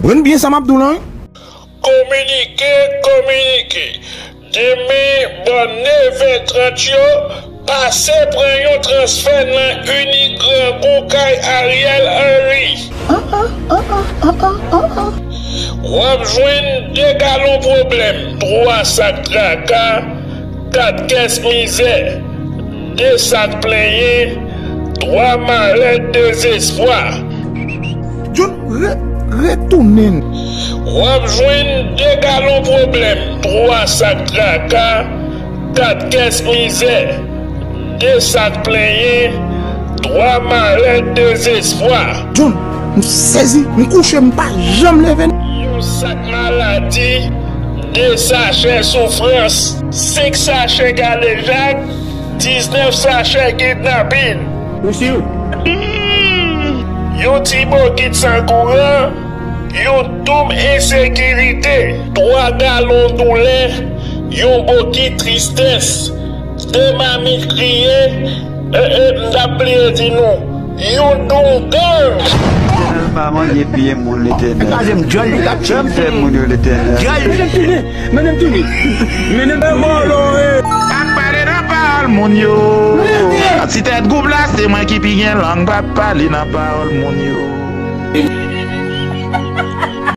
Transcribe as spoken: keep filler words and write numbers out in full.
Konprann byen sa m ap di w lan wi. Kominike, kominike. Demen bò nevè trant yo, pase pran yon transfè nan Inik Grangou kay Ariel Henry. W ap jwenn de galon pwoblèm, twa sak traka, kat kès mizè, de sak plenyen, twa malè dezespwa. John, re, retounen. W ap jwenn de galon pwoblèm, twa sak traka, kat kès mizè, de sak plenyen, twa malè dezespwa. John, m sezi, m kouche, m pa janm leve. Yon sak maladi, de sachè soufrans, senk sachè galejak, diznèf sachè kidnapin. Ou si? Yon ti bokit san kouran, yon doum ensekirite, twa galon doulè, yon bokit tristès, de mamit kriye, e, e, m t ap bliye di nou, yon doum gang. Letènèl pa manje pye moun, Letènèl. Kraze m djòl li t ap tchè m. Fè moun yo, Letènèl. Djòl. Mennen m tounen. Mennen m tounen. Mennen m tounen. Ak pale nan pawòl moun yo. Ak ti tèt gwoup la, se mwen ki pi gen lang, pa pale nan pawòl moun yo.